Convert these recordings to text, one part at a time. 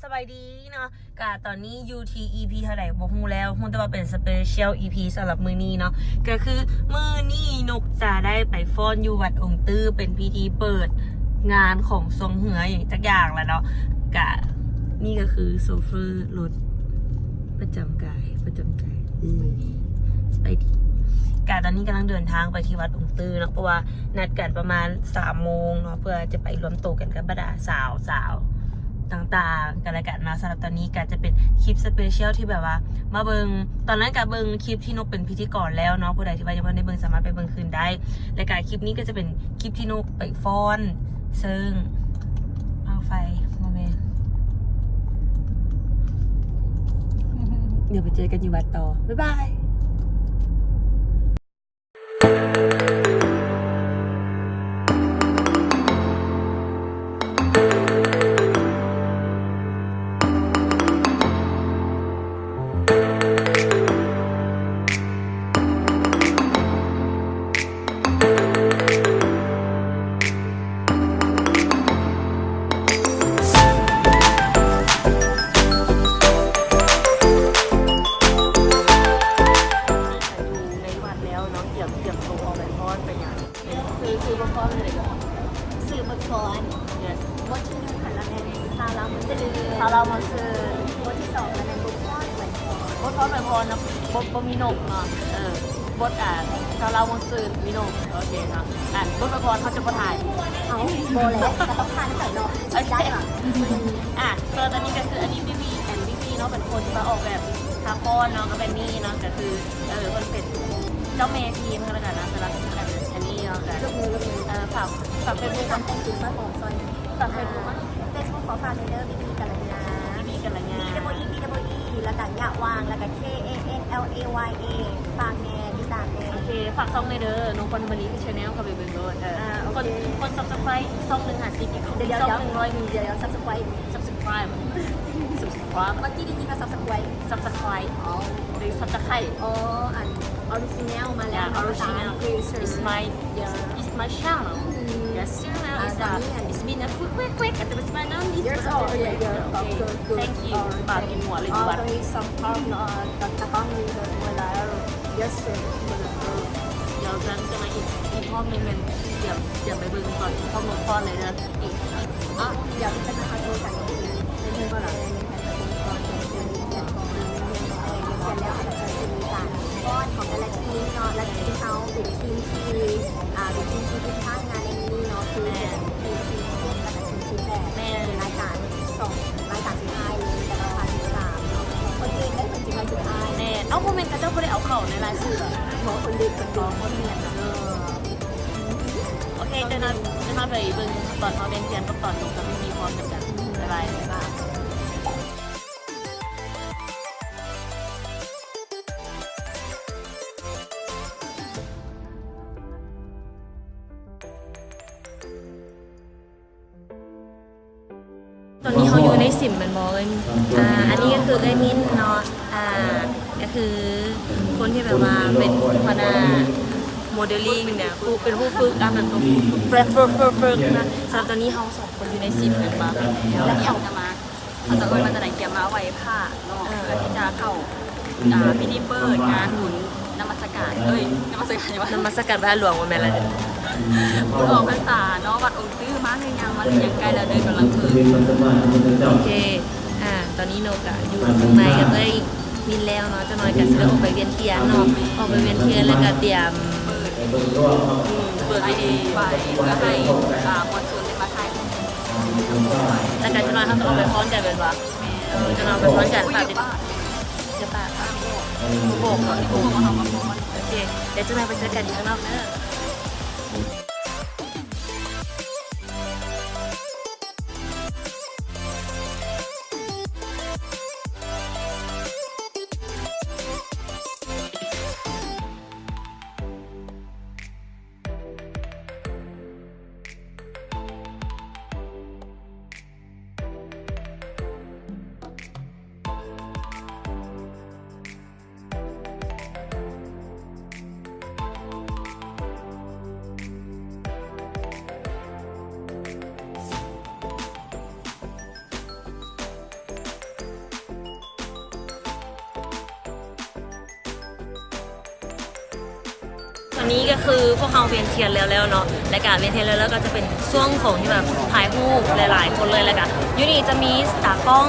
ສະບາຍດີເນາະ ກະຕອນນີ້ຢູ່ທີ່ ອີພີ ເທົ່າໃດບໍ່ຮູ້ແລ້ວ ຮູ້ແຕ່ວ່າເປັນ special ອີພີ ສຳລັບມື້ນີ້ເນາະ ກະຄືມື້ນີ້ນົກຈະໄດ້ໄປຟ້ອນຢູ່ວັດອົງຕື້ ເປັນພິທີເປີດງານຂອງຊ່ວງເຮືອຫຍັງຈັກຢ່າງລະເນາະ ກະນີ້ກະຄືໂຊເຟີລົດປະຈຳກາຍ ປະຈຳກາຍ ສະບາຍດີ ກະຕອນນີ້ກຳລັງເດີນທາງໄປທີ່ວັດອົງຕື້ເນາະ ເພາະວ່າ ນັດກັນປະມານສາມໂມງເນາະ ເພື່ອຈະໄປລວມໂຕກັນກັບບັນດາສາວໆ ຕ່າງໆ ກັນແລະກັນເນາະ. ສຳລັບຕອນນີ້ກະຈະເປັນຄລິບ special ທີ່ແບບວ່າມາເບິ່ງ ຕອນນັ້ນກະເບິ່ງຄລິບທີ່ນົກເປັນພິທີກອນແລ້ວເນາະ ຜູ້ໃດທີ່ວ່າຍັງບໍ່ໄດ້ເບິ່ງສາມາດໄປເບິ່ງຄືນໄດ້ ແລະກະຄລິບນີ້ກະຈະເປັນຄລິບທີ່ນົກໄປຟ້ອນ ເຊິ່ງບັ້ງໄຟ ບໍ່ແມ່ນ ດຽວໄປເຈີກັນຢູ່ວັດຕໍ່ ບາຍບາຍ. ຢູ່ໃນວັດແລ້ວເນາະ ກຽມ ກຽມໂຕອອກໄປຟ້ອນໄປຫຍັງ ຊື່ ຊື່ບົດຟ້ອນເປັນໃດກໍ ຊື່ບົດຟ້ອນ Yes ບົດທີໜຶ່ງຫັ້ນລະແມ່ນຊາວລາວມ່ວນຊື່ນ ຊາວລາວມ່ວນຊື່ນ ບົດທີສອງຫັ້ນແມ່ນບົດຟ້ອນອວຍພອນ ບົດຟ້ອນອວຍພອນນະ ບົດບໍ່ມີນົກເນາະ ເອີ ບົດ ອ່າ ຊາວລາວມ່ວນຊື່ນມີນົກ ໂອເຄເນາະ ອັນບົດອວຍພອນເຮົາຈະບໍ່ຖ່າຍ ເອົ້າ ບໍ່ແຫຼະ ກໍຕ້ອງຖ່າຍໄປເນາະ ຊິໄດ້ຫວາ ອ່າ ຕອນນີ້ກໍຄືອັນນີ້ ບີບີ ແອນ ບີບີ ເນາະ ເປັນຄົນທີ່ວ່າອອກແບບ ຖ້າຟ້ອນເນາະ ກໍແມ່ນນີ້ເນາະ ກໍຄື ເອີ ເພິ່ນເປັນເຈົ້າແມ່ທີມກໍແລ້ວກັນນະ ສຳລັບອັນ ອັນນີ້ເນາະ ກໍ ເອີ ຝາກ ຝາກເຟສບຸກ ແຕ່ງຕົວຊ່ອຍຫອມຊ່ອຍ ຝາກເຟສບຸກ ອ່າ ເຟສບຸກຂໍຝາກແດ່ເດີ ບີບີ ກັນລະຍາ ບີບີ ກັນລະຍາ ບີ ດັບເບິນອີ ບີ ດັບເບິນອີ ແລ້ວກໍ ຍະຫວ່າງ ແລ້ວກໍ ເຄ ເອ ເອັນ ແອລ ເອ ວາຍ ເອ ຝາກແດ່ ຕິດຕາມແດ່ ໂອເຄ ຝາກຊ່ອງແດ່ເດີ ນ້ອງພອນມະລີ Channel ເຂົ້າໄປເບິ່ງໂລດ ເອີ ອ່າ ໂອເຄ ຄົນ ຄົນ Subscribe ຊ່ອງໜຶ່ງຫ້າສິບ ອີກ ດຽວ ອີກຊ່ອງໜຶ່ງຮ້ອຍໜຶ່ງ ດຽວ Subscribe Subscribe Subscribe ເມື່ອກີ້ໄດ້ຍິນວ່າ Subscribe Subscribe ອໍ ຫຼື Subscribe ອໍ ອັນ Original ມາແລ້ວ Yeah, original. It's my, it's my channel. Yes, channel is, uh, it's been a quick, quick, quick. It's my name is years old. Yeah, yeah. Okay. Good, good. Thank you. ປາກກິນຫົວເລີຍ ຕອນນີ້ສອງທ້ອງເນາະ ຕາກ້ອງມີເດີ ເວລາ Yes, sir. ດຽວຈັນຈະມາອີກ ອີກຮອບໜຶ່ງແມ່ນ ຕຽມ ຕຽມໄປເບິ່ງຕອນຮອບນົກຟ້ອນເລີຍເດີ ອີກ ອ່ະ ດຽວຈະມາເຂົ້າສູ່ກັນອີກ ເປັນເພິ່ນບໍ່ລະ ແມ່ນ ແມ່ນ ແມ່ນ ແມ່ນ ແມ່ນ ແມ່ນ ແມ່ນ ແມ່ນ ແມ່ນ ແມ່ນ ແລ້ວເຮົາກໍຈະມີການຟ້ອນຂອງແຕ່ລະທີມເນາະ ແລະ ທີມເຮົາເປັນທີມທີ່ ອ່າ ເປັນທີມທີ່ທິດທາງງານໃນມື້ນີ້ເນາະ ຄືຈະເປັນທີມທີເຈັດ ແລ້ວກໍທີມທີແປດ ແມ່ນ ເປັນລາຍການສອງ ລາຍການສຸດທ້າຍເລີຍ ແລ້ວກໍພາກທີສາມເນາະ ຄົນເກັ່ງໄດ້ ເພິ່ນຊິໄປສຸດທ້າຍ ແມ່ນ ເອົ້າ ບໍ່ແມ່ນເຂົາເຈົ້າບໍ່ໄດ້ເອົາເຂົ້າໃນລາຍຊື່ບໍ? ບໍ່ ຄົນເກັ່ງ ຄົນເກັ່ງ ເອີ ຄົນເກັ່ງ ເອີ ໂອເຄ ເຈົ້າ ເຈົ້າ ເຈົ້າ ໄປເບິ່ງຕອນເຮົາແບ່ງທຽນກັບຕອນນົກກັບມີພ້ອມກັນ ບາຍບາຍ. ຕອນນີ້ເຮົາຢູ່ໃນສິມແມ່ນບໍ່ເອີຍ? ອ່າ ອັນນີ້ກໍຄືເອື້ອຍມິນເນາະ ອ່າ ກໍຄືຄົນທີ່ແບບວ່າເປັນຫົວໜ້າໂມເດລລິງນະ ຜູ້ ເປັນຜູ້ຝຶກ ອ່າ ເປັນຜູ້ຝຶກ ຝຶກ ຝຶກ ຝຶກ ຝຶກນະ. ສຳລັບຕອນນີ້ເຮົາສອງຄົນຢູ່ໃນສິມແມ່ນບໍ່? ແລ້ວເຂົາ ເຂົາຕ້ອງເອີ້ນມາແຕ່ໃດ? ກຽມມາໄຫວ້ພະເນາະ ເອີ ເພື່ອທີ່ຈະເຂົ້າ ອ່າ ພິທີເປີດງານບຸນນະມັດສະການ ເອີຍ ນະມັດສະການຫຍັງວະ? ນະມັດສະການພະຫຼວງ ບໍ່ແມ່ນລະ ບຸນອອກພັນສາເນາະ ວັດອົງຕື້ ມາຫຼືຍັງ ມາຫຼືຍັງ ໃກ້ແລ້ວເດີ ກຳລັງເປີດ. ໂອເຄ ອ່າ ຕອນນີ້ນົກກະຢູ່ຂ້າງໃນກັບເອື້ອຍມິນແລ້ວເນາະ ຈັກໜ້ອຍກະຊິໄດ້ອອກໄປວຽນທຽນເນາະ ອອກໄປວຽນທຽນ ແລ້ວກະຕຽມ ເປີດ ອືມ ເປີດພິທີໄປ ເພື່ອໃຫ້ ອ່າ ມວນຊົນໄດ້ມາຖ່າຍຮູບ ແລ້ວກະຈັກໜ້ອຍເຮົາກະອອກໄປພ້ອມກັນແມ່ນບໍ່? ເອີ ເຈົ້ານ້ອງໄປພ້ອມກັນ ຝາກຕິດ ຢ່າປາກ ບໍ່ບອກ ໂອເຄ ດຽວເຈົ້ານ້ອງໄປເຈີກັນຢູ່ຂ້າງນອກເດີ. ຕອນນີ້ກໍຄືພວກເຮົາວຽນທຽນແລ້ວໆເນາະ ແລ້ວກະວຽນທຽນແລ້ວໆ ກໍຈະເປັນຊ່ວງຂອງທີ່ແບບຖ່າຍຮູບຫຼາຍໆຄົນເລີຍ ແລ້ວກະຢູ່ນີ້ຈະມີຕາກ້ອງ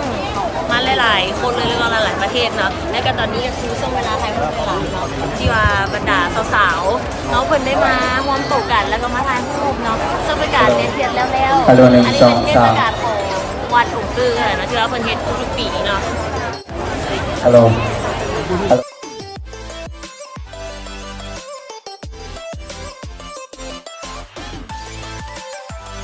ມາຫຼາຍໆຄົນເລີຍ ແລ້ວກໍຫຼາຍໆປະເທດເນາະ ແລ້ວກະຕອນນີ້ກໍຄືຊ່ວງເວລາຖ່າຍຮູບຫຼາຍໆເນາະ ທີ່ວ່າບັນດາສາວໆເນາະ ເພິ່ນໄດ້ມາລວມໂຕກັນ ແລ້ວກໍມາຖ່າຍຮູບເນາະ ເຊິ່ງເປັນການວຽນທຽນແລ້ວໆ ອັນນີ້ເປັນເທດສະການຂອງວັດອົງຕື້ຫັ້ນນະ ທີ່ວ່າເພິ່ນເຮັດທຸກໆປີເນາະ. ຮາໂລ ຮາໂລ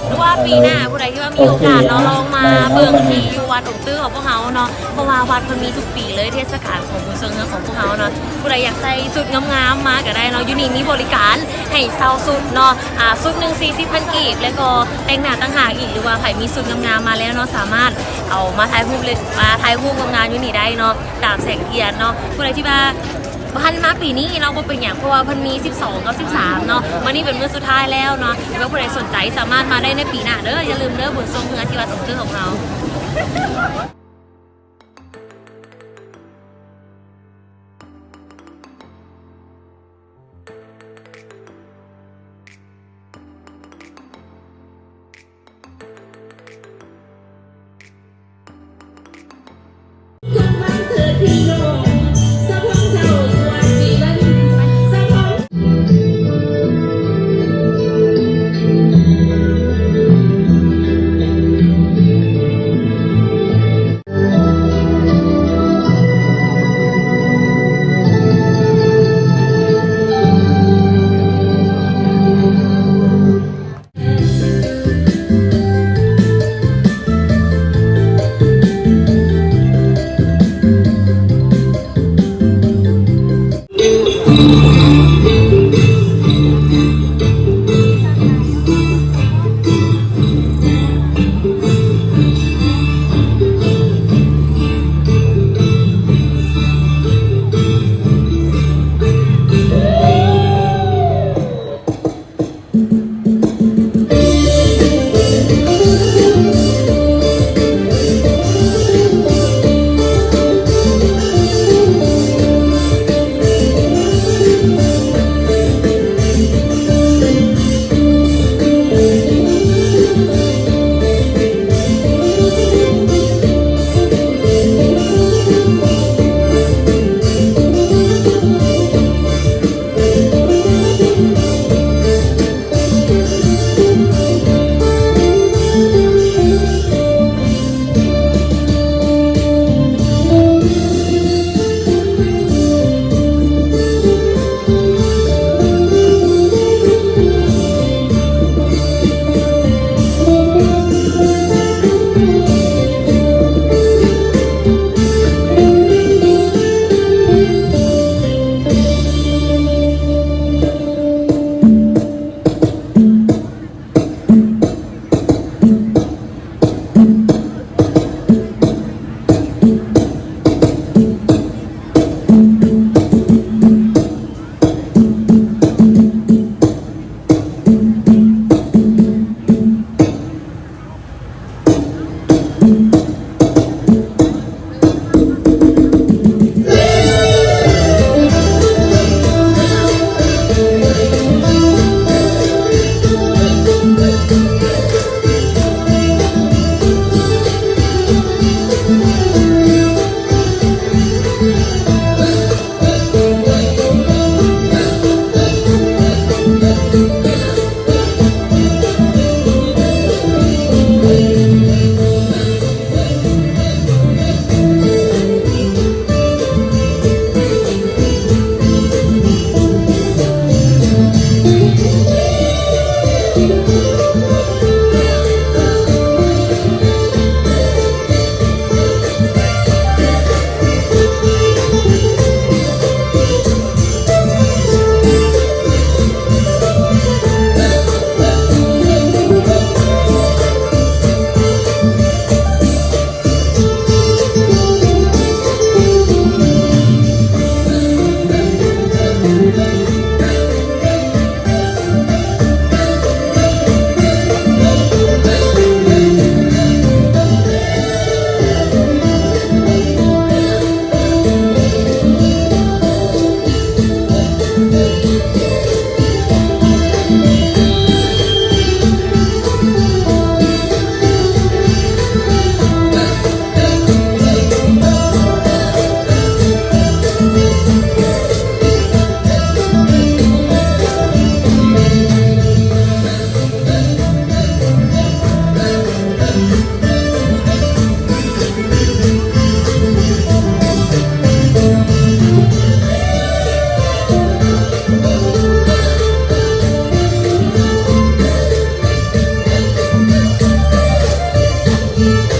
ຫຼືວ່າປີໜ້າຜູ້ໃດທີ່ວ່າມີໂອກາດເນາະ ລອງມາເບິ່ງທີ່ຢູ່ວັດອົງຕື້ຂອງພວກເຮົາເນາະ ເພາະວ່າວັດເພິ່ນມີທຸກປີເລີຍ ເທດສະການຂອງບຸນຊ່ວຍເຮືອຂອງພວກເຮົາເນາະ ຜູ້ໃດຢາກໃສ່ຊຸດງາມໆມາກໍໄດ້ເນາະ ຢູ່ນີ້ມີບໍລິການໃຫ້ເຊົ່າຊຸດເນາະ ອາ ຊຸດໜຶ່ງສີ່ສິບພັນກີບ ແລ້ວກໍແຕ່ງໜ້າຕ່າງຫາກອີກ ຫຼືວ່າໃຜມີຊຸດງາມໆມາແລ້ວເນາະ ສາມາດເອົາມາຖ່າຍຮູບເລີຍ ມາຖ່າຍຮູບງາມໆຢູ່ນີ້ໄດ້ເນາະ ຕາມແສງທຽນເນາະ ຜູ້ໃດທີ່ວ່າ ບໍ່ທັນມາປີນີ້ເນາະ ບໍ່ເປັນຫຍັງ ເພາະວ່າເພິ່ນມີສິບສອງກັບສິບສາມເນາະ ມື້ນີ້ເປັນມື້ສຸດທ້າຍແລ້ວເນາະ ແຕ່ວ່າຜູ້ໃດສົນໃຈສາມາດມາໄດ້ໃນປີໜ້າເດີ ຢ່າລືມເດີ ບຸນຊ່ວຍເຮືອທີ່ວັດອົງຕື້ຂອງເຮົາ.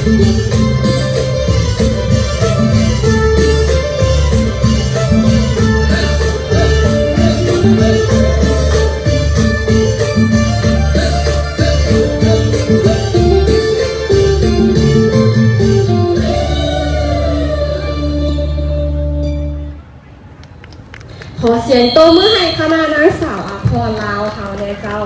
ຂໍສຽງຕົບມືໃຫ້ຄະນະນາງສາວອາພອນລາວເຮົາແດ່ເຈົ້າ.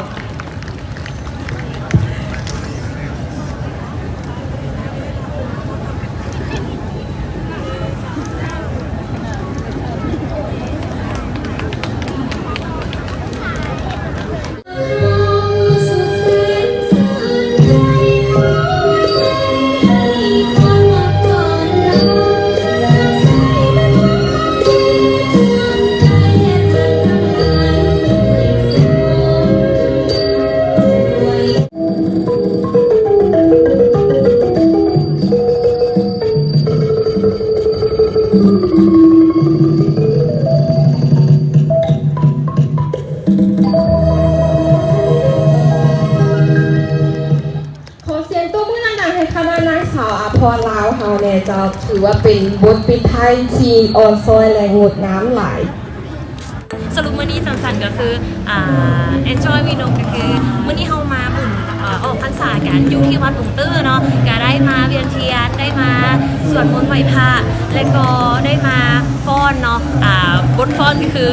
ຂໍສຽງຕົບມືດັງໆໃຫ້ຄະນະນາງສາວອາພອນລາວເຮົາແດ່ເຈົ້າ. ຖືວ່າເປັນບົດປິດທ້າຍທີ່ອ່ອນຊ້ອຍ ແລະ ງົດງາມຫຼາຍ. ສະຫຼຸບມື້ນີ້ສັ້ນໆກໍຄື ອ່າ enjoy with ນົກ ກໍຄືມື້ນີ້ເຮົາມາບຸນ ເອີ ອອກພັນສາກັນຢູ່ທີ່ວັດອົງຕື້ເນາະ ກໍໄດ້ມາວຽນທຽນ ໄດ້ມາສວດມົນໄຫວ້ພະ ແລະກໍໄດ້ມາຟ້ອນເນາະ ອ່າ ບົດຟ້ອນກໍຄື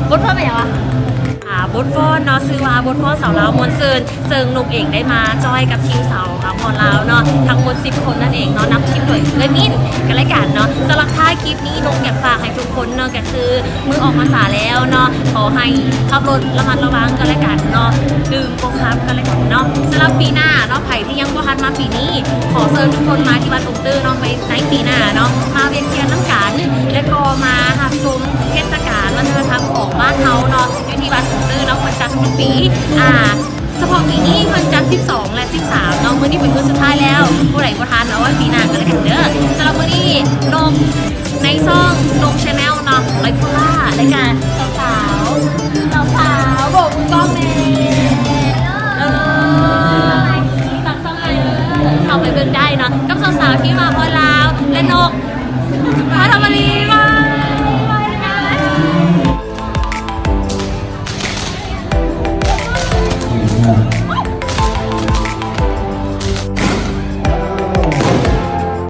ບົດຟ້ອນແມ່ນຫຍັງວະ? ອ່າ ບົດຟ້ອນເນາະ ຊື່ວ່າບົດຟ້ອນສາວລາວມ່ວນຊື່ນ ເຊິ່ງນົກເອງໄດ້ມາຈອຍກັບທີມສາວອາພອນລາວເນາະ ທັງໝົດສິບຄົນນັ້ນເອງເນາະ ນຳທີມໂດຍເອື້ອຍມິ້ນກັນແລະກັນເນາະ. ສຳລັບທ້າຍຄລິບນີ້ ນົກຢາກຝາກໃຫ້ທຸກຄົນເນາະ ກໍຄືມື້ອອກພັນສາແລ້ວເນາະ ຂໍໃຫ້ຂັບລົດລະມັດລະວັງກັນແລະກັນເນາະ ດື່ມບໍ່ຂັບກັນແລະກັນເນາະ. ສຳລັບປີໜ້າເນາະ ໃຜທີ່ຍັງບໍ່ທັນມາປີນີ້ ຂໍເຊີນທຸກຄົນມາທີ່ວັດອົງຕື້ເນາະ ໃນ ໃນປີໜ້າເນາະ ມາວຽນທຽນນຳກັນ ແລະກໍມາຮັບຊົມເທດສະການວັດທະນະທຳຂອງບ້ານເຮົາເນາະ ຢູ່ທີ່ວັດອົງຕື້ເນາະ ເພິ່ນຈັດທຸກໆປີ ອ່າ ສະເພາະປີນີ້ເພິ່ນຈັດສິບສອງ ແລະ ສິບສາມເນາະ ມື້ນີ້ເປັນມື້ສຸດທ້າຍແລ້ວ ຜູ້ໃດບໍ່ທັນເອົາໄວ້ປີໜ້າກໍແລ້ວກັນເດີ. ສຳລັບມື້ນີ້ນົກໃນຊ່ອງນົກ Channel ເນາະ ໄບໂພລ່າ ແລະກະສາວໆ ສາວໆ ໂບກມືກ້ອງແດ່ ເອີ ຝາກຊ່ອງໄວ້ເດີ ເຂົ້າໄປເບິ່ງໄດ້ເນາະ ກັບສາວໆ ທີ່ມາຮອດລາວ ແລະນົກ ພາທຳມະລີ ມ